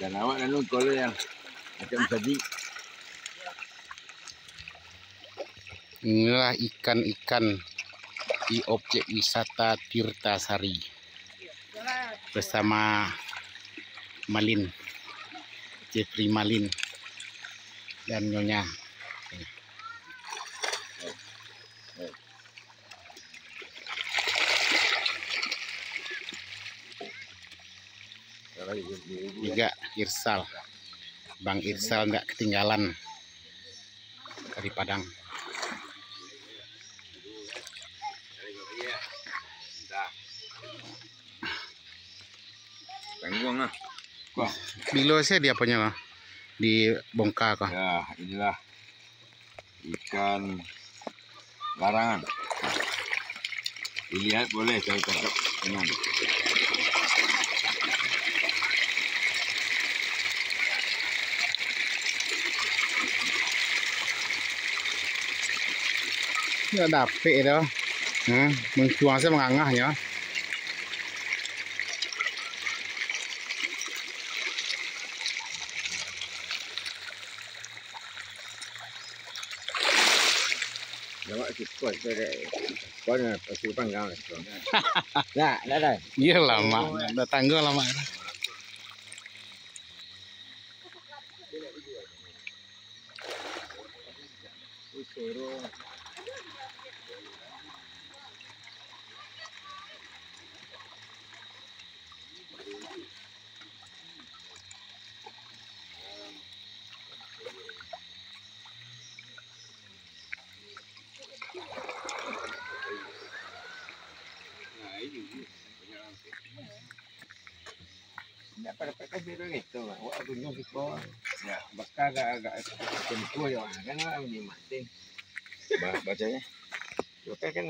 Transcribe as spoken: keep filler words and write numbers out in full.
Dan awak lalu kalau yang macam tadi. Inilah ikan-ikan di objek wisata Tirta Sari bersama Malin, Jeffrey Malin dan Nyonya. Juga Irsal. Bang Irsal nggak ketinggalan dari Padang. Tangguang lah. Bilo sajo di aponyo, dibongka ko. Ya, inilah ikan larangan. Dilihat boleh, saya tangkap tenang. Ndak dapek doh. Hmm, muncuang sajo mangangahnyo. Lamak cukuik tu dek. Kau ni pasti panggang lah tu. Dah, dah, dah. Iyo, lamak. Dah tangguang lamak. Ndak pada pakai biru gitu, awak gunung siko. Ya. Bakal agak-agak tentu ya, kan awak ni mati. Ba-, bacanya? Bakal kan